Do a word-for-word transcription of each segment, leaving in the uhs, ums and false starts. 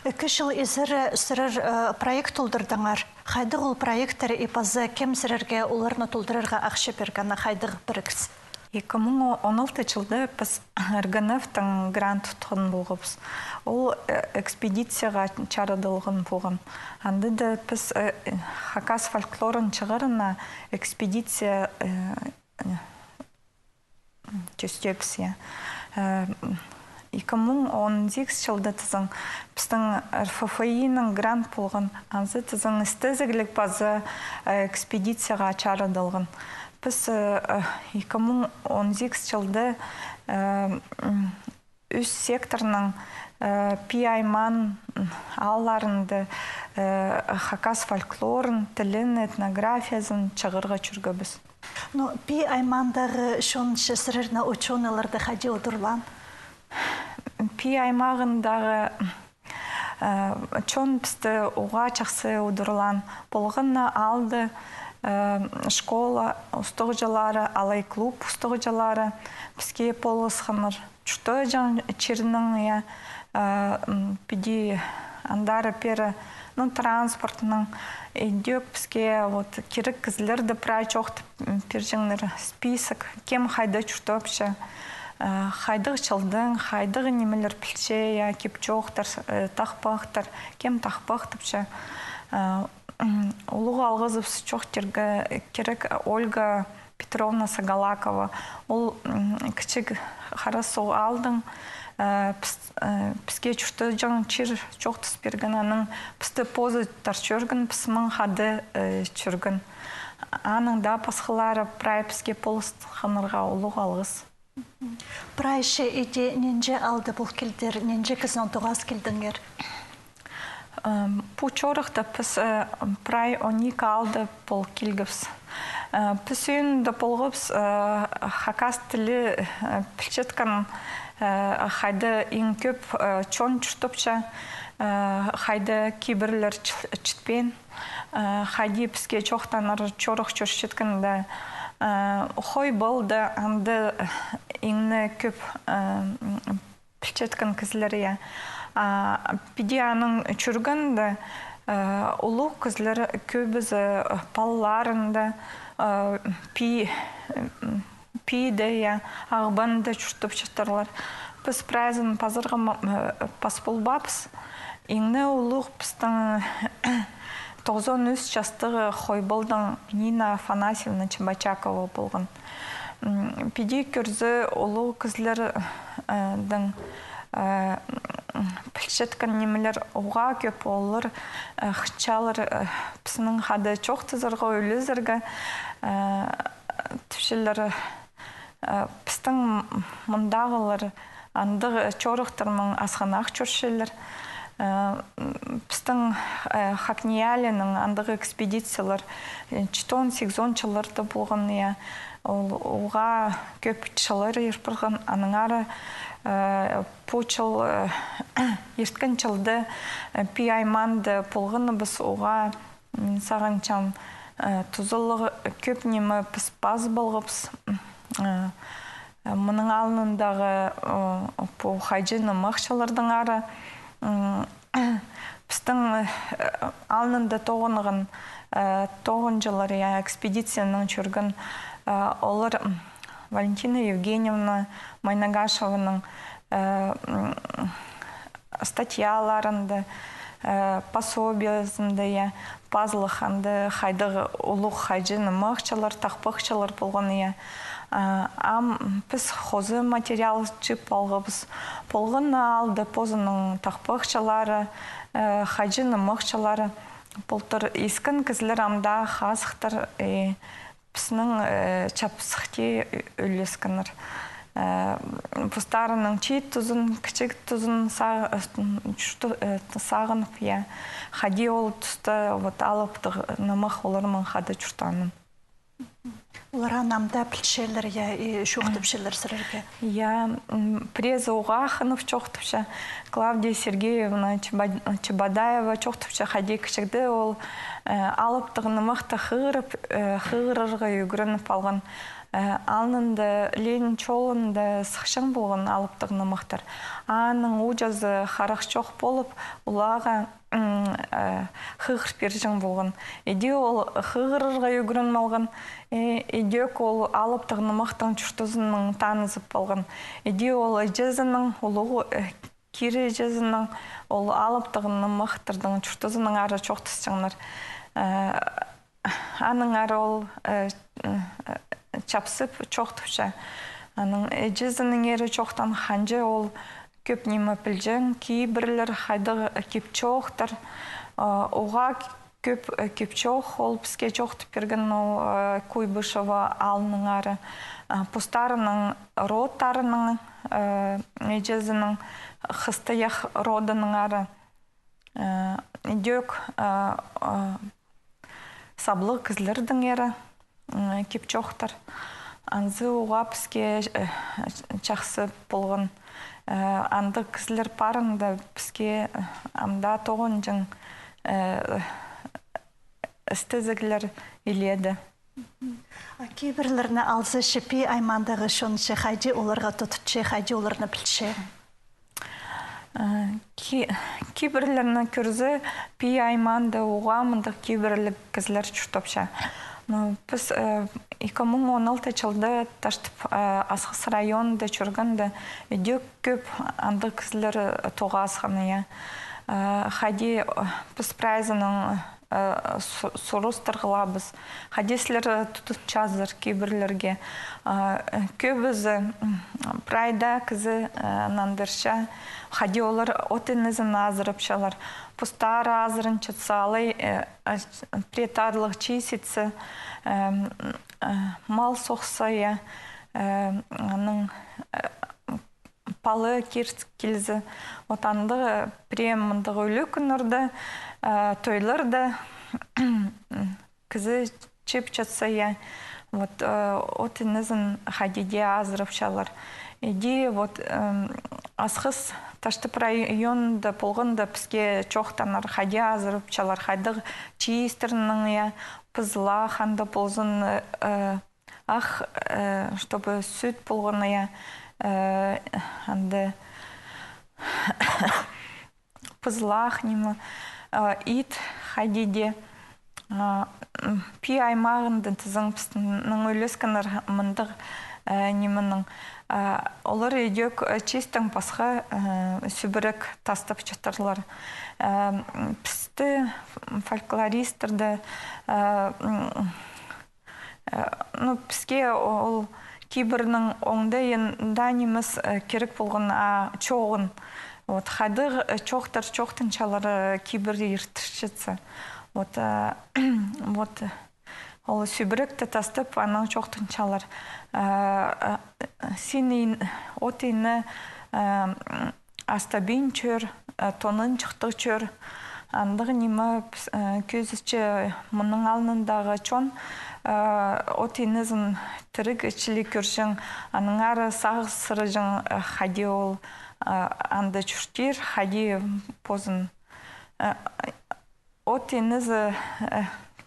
Ікі чыл изере сірер, э, проект толдырдыңар. Хайдағ ол проекттер и паза кем сірерге оларны толдырарға ахча пирген, хайдағ пірігіс? Ікі муң он алты чылда піс РГНФ-тің грант утхан полғабыс. Ол, э, экспедицияға чарыдылған полған. Анда даа піс, э, хакас фольклорын чығарына экспедиция, э, э, тӧстебіс, я. Э, м, ікі муң он сигіс чылда тізең, пістің РФФИ-ның грант полған, анзы тізең істезіглік паза, э, экспедицияға чарыдылған. Піс, э, э, ікі муң он сигіс чылда, э, м, ӱс секторның, э, пии аймаан, м, аалларында, э, хакас фольклорын, тілін, этнографиязын чығарға чӧргебіс. Ну, пии аймаандағы чон че сірерні, учёныйларды, хайди удурлаан? Пии аймағындағы, э, чон пісті уғаа чахсы удурлаан. Полған на аалда, э, школа устағҷылары, алай клуб устағҷылары піске полысханнар. Чуртаҷаң чирнің, я, э, м, піди андар-пеер, ну, транспортның, идӧк піске, вот, кирек кізілерді прай чоохтап, м, пирҷеңнер, список, кем хайда чуртапча, э, хайдағ чылдаң, хайдағ нимелер пілче, я, кип-чоохтар, э, тахпахтар, кем тахпахтапча. Э, м, улуғ алғызыбыс чоохтирға кирек Ольга Петровна Сагалакова. Ол, м, кічіг Хара Суғ аалдаң, э, піс-, э, піске чуртаҷаң чир чоохтас пирген, анаң пісті позы тартча ӱрген, піс мының хада, э, чӧрген. Анаң даа пасхалары прай піске полысханнарға улуғ алғыс. Прай че иди нинҷе аалда пол килдір, нинҷе кізінең тоғас килдіңер? Ам, пу чорыхта піс, э, прай он ікі аалда пол килгебіс. Э, піс ӧӧнінде полғабыс, э, хакас тілі, э, пілчеткен, э, хайда иң кӧп, э, чон чуртапча, э, хайда кибірлер чіт-, чітпеен, э, хайди піске чоохтанар чорых чӧрчеткенде, э, Хойбалда, анда, э, иң не кӧп, э, м, пілчеткен кізілер, я. А, піди анаң чӧргенде, э, улуғ кізілер кӧбізі, э, палаларында, э, пии-, м, пииде, я, Ағбанда чуртапчаттырлар. Піс прайзын пазарға ма-, э, пас полбаабыс. Иң не улуғ пістің тоғызон ӱс частығ Хойбалдаң Нина Афанасьевна Чебочакова полған. М, піди кӧрзе, улуғ кізілер, э, дың, э, м, пілчеткен нимелер уғаа кӧп, олар, э, хынчалар, э, піснің хада чоохтазарға, ӱлезерге, э, тіпчелер, э, пістің мындағылар андағ чорыхтарнаң асхынах чӧрчелер. Э, м, пістің, э, ХакНИИЯЛИ-ның андағ экспедициялар, э, читон, сигізон чылларда полған, я. Ол уғаа кӧп чыллар ир парған, аннаңар, э, пу чыл, э, ирткен чылда, э, пии аймаанда полғаныбыс уғаа, м, сағынчам, э, тузалығ кӧп ниме піс пазып алғабыс. М, э, мының алнындағы, э, пу хайҷы-нымахчылардаңар, м, пістің, э, алнында тоғынған, э, тоғынҷылар, я, экспедициянаң чӧрген, э, олар, м, Валентина Евгеньевна Майнагашеваның, э, м, статьяларында, э, пособиезінде, я, пазылых анда хайдағ улуғ хайҷы-нымахчылар, тахпахчылар полған, я. А, ам піс хоза материал чыып алғабыс. Полған на аалда позының тахпахчылары, э, хайҷы-нымахчылары. Полтыр искен кізілер ам даа хазыхтар, э, піснің, э, чапсыхти ӱ-, ӱлескеннер. Э, постарының чиит тузын, кічіг тузын са-, э, чурты-, э, сағынып, я. Хайди ол туста, вот, алыптығ нымах оларнаң хада чуртаанын. Олар ам даа пілчелер, я, и чоохтапчалар сірерге? Я, м, пірезі уғаа хынып чоохтапча. Клавдия Сергеевна Чебо-, Чебодаева чоохтапча, хайди кічігде ол, э, алыптығ нымахты хығырып, э, хығырарға ӱгреніп алған. Э, алнында Ленин чолында сыхчаң полған алыптығ нымахтар. Аның ууҷазы харах чох полып, оларға, м, э, хығыр пирҷең полған. Иди ол хығырарға ӱгреніп алған, э, идӧк ол алыптығ нымахтың чуртазынаң танызып алған. Иди ол іҷезінің улуғ, э, кирі іҷезінің ол алыптығ нымахтарның чуртазынаң ары чоохтасчаңнар. Э, аннаңар ол, э, э, чапсып чоохтапча. Аның іҷезінеңер чоохтаан, ханҷа ол кӧп ниме пілҷең, кибірлер, хайдағ кип-чоохтар. Э, уғаа кӧп, э, кип-чоох ол піске чоохтап пирген ол, э, Куйбышево аалнаңар, э, постарының родтарының, э, іҷезінің Хыстаях родынаңар, э, идӧк, э, э, саблығ кізілердеңер, м, кип-чоохтар. Анзы уғаа піске, э, чахсы полған. Э, андағ кізілер парында піске, э, ам даа тоғынҷаң, э, істезіглер илееде. А кибірлерні алза, че пии аймаандағы чон че хайди оларға тудынча, хайди оларны пілче? Э, ки-, кибірлерні кӧрзе, пии аймаанда уғаа мындағ кибірліг кізілер чуртапча. Ну, піс, э, ікі муң он алты чылда Таштып, э, Асхыс районында чӧргенде, идӧк кӧп андағ кізілер, э, тоғасхан, я. Э, хайди, э, піс прайзынаң, э, су-, сурыстырғлабыс. Хайди сірер, э, тудынчазар кибірлерге. Э, кӧбізі, м, прайда кізі, э, нандырча, хайди олар от-инезін азырапчалар. Постары азыранчатса, алай, э, а, пірееде аарлығ чиис итсе, эм, э, мал сохса, я, э, аның, э, палы кирт килзе, вот андағ, э, пірее мындағ ӱлӱкӱннерде, э, тойларда кізі чыыпчатса, я, вот, э, от-инезін хайди дее азырапчалар. Иди вот, эм, Асхыс Таштып районында полғанда піске чоохтааннар, хайди азырапчалар, хайдағ чиистернең, я, пызылах анда ползын, э, ах, э, чтобы сӱт полған, я, э, анда пызылах ниме, э, ит хайди дее. Э, м, пии аймаанда тізең пістің ӱлескеннер мындағ, э, нименең. Э, олар идӧк, э, чиистең пасха, э, сӱбірек тастапчатырлар. Э, м, пісті, фольклористтерді, э, м, Э, ну, піске ол кибірнің оңдайын даа нимес, э, кирек полған, а чооғын. Вот, хайдағ, э, чоохтар чоохтанчалар, э, кибір иртірчетсе. Вот, э, вот, э, ол сӱбіректі тастап, анаң чоохтанчалар. Э, э, син ин-, от-ине, э, м, астабин чӧр, э, тонын чыхтығ чӧр. Андағ ниме, піс-, э, кӧзітче мының алнындағы чон, э, от-инезін тіріг чіли кӧрҷең, аннаңар сағыс сырыҷаң, э, хайди ол, э, анда чуртир, хайди позын, э, от-инезі, э,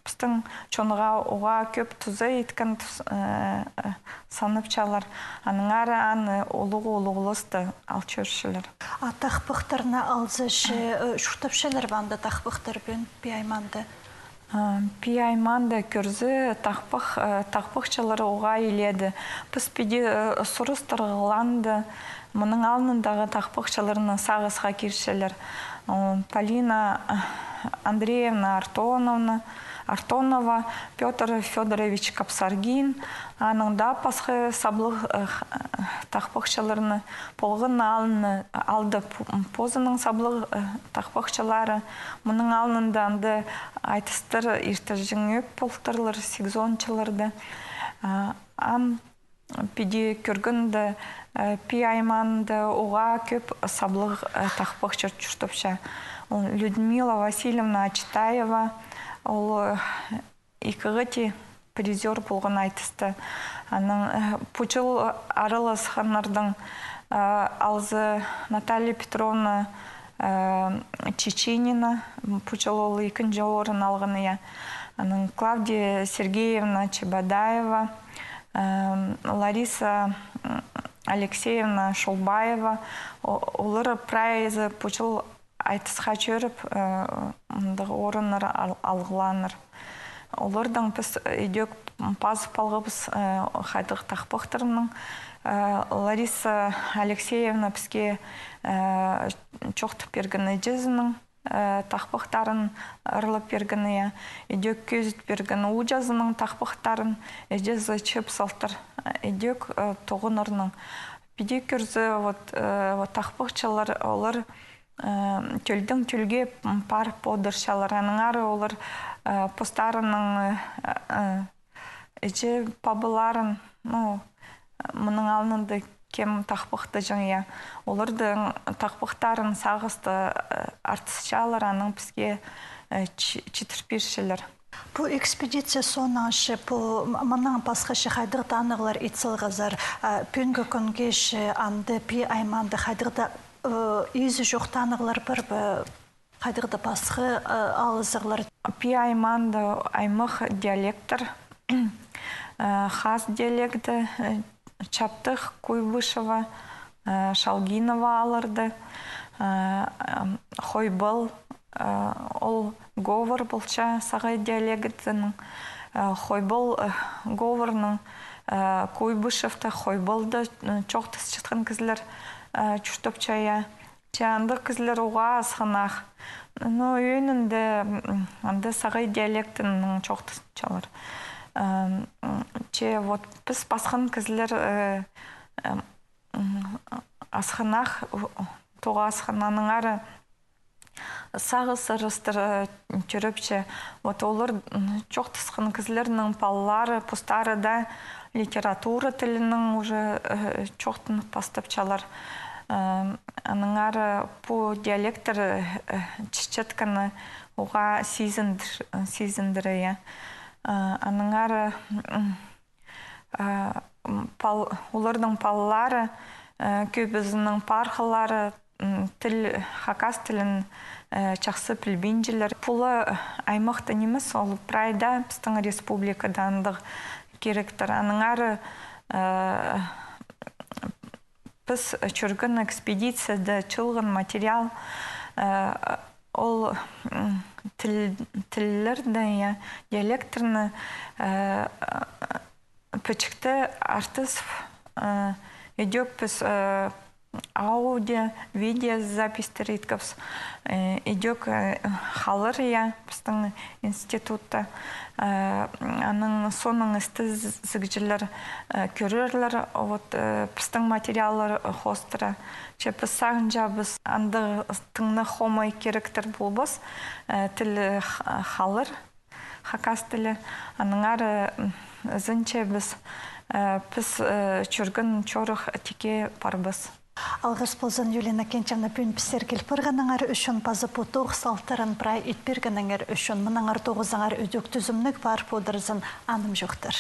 пістің чонға уғаа кӧп туза иткен тус-, э, э, санапчалар. Аннаңар аны улуғ-улуғласты ал чӧрчелер. А тахпахтарны алза че, э, чуртапчалар ба анда тахпахтар пӱӱн пии аймаанда? Э, пии аймаанда кӧрзе, тахпах, э, тахпахчылар уғаа илееде. Піс піди, э, сурыстырғланда, мының алнындағы тахпахчыларны сағысха кирчелер. О, Полина, э, Андреевна Артоновна, Артонова, Пётр Фёдорович Капсаргин, анаң даа пасха саблығ, э, х-, э, тахпахчыларны полған алны, алды п-, позының саблығ, э, тахпахчылары. Мының алнында анда айтыстар иртірҷең ӧк полтырлар, сезончыларды. А, ам Піди кӧргенде, э, пии аймаанда уғаа кӧп саблығ, э, тахпахчы чуртапча. Ол Людмила Васильевна Ачитаева, ол, э, ікі хати призёр полған айтыста. Анаң, э, пу чыл араласханнарның, э, алза Наталья Петровна, э, Чеченина, м, пу чыл ол ікінҷі орын алған, я. Анаң Клавдия Сергеевна Чебодаева, Лариса Алексеевна Шолбаева, олар прайзы пу чыл айтысха чӧріп, мындағ орыннар алғылааннар. Олардаң піс идӧк пазып алғабыс хайдағ тахпахтарның. Лариса Алексеевна піске чоохтап пирген іҷезінің тахпахтарын ырлап пирген, я, идӧк кӧзіт пирген ууҷазының тахпахтарын, іҷезі чыып салтыр, идӧк тоғынарның. Піди кӧрзе, вот, вот тахпахчылар, олар тӧлдең тӧлге парып одырчалар, аннаңар олар постарының іҷе-пабаларын, ну, мының алнында кем тахпахтаҷаң, я, оларның тахпахтарын сағыста артысчалар, анаң піске читір пирчелер. Пу экспедиция соонаң че, пу мыннаң пасха че хайдағ танығлар ит салғазар, пӱӱнгі кӱнге че анда Пии аймаанда хайдағ даа изі чох танығлар пар ба? Хайдағ даа пасха алызығлар. Пии аймаанда аймах диалектер, хас диалекті, Чаптых, Куйбышево, Шалгинова аларда, Хойбал, ол говор полча сағай диалектінің, Хойбал говорның, Куйбышевта, Хойбалда чоохтасчатхан кізілер чуртапча, я. Че андағ кізілер уғаа асхынах. Ну, ӧӧнінде анда сағай диалектінең чоохтасчалар. Че вот піс пасхан кізілер асхынах, тоға асхан, аннаңар сағыс ырыстар тӧрепче. Вот олар чоохтасхан кізілернің палалары, постары даа литература тілінең уже чоохтанып пастапчалар. Аннаңар пу диалектер чітчеткені уғаа сизіндіре, я. Аннаңар оларның палалары, кӧбізінің пархалары тіл, хакас тілін чахсы пілбинчелер. Пу ла аймахта нимес, ол прайда пістің республикада андағ киректер. Аннаңар піс чӧрген экспедицияда чыылған материал, ол тіл, тіллерні, я, диалекттерні пічікті артыс идӧк піс аудио, видеозаписьтер иткебіс. Идӧк халар, я, пістің институтта. Аның соонаң істезігҷілер кӧрерлер вот пістің материаллар хоостыра. Че піс сағынчабыс, андағ тың на хомай киректер полбас, тіл халар, хакас тілі. Аннаңар ізенчебіс, піс чӧрген чорых тикке парбас. Алғыс ползын, Юлия Иннокентьевна, пӱӱн пістерге кил парғаныңар ӱчӱн паза пу тоғыс алтарын прай ит пиргеніңер ӱчӱн. Мынаңар тоғызыңар ідӧк тӱзімніг парып одырзын, анымҷохтар.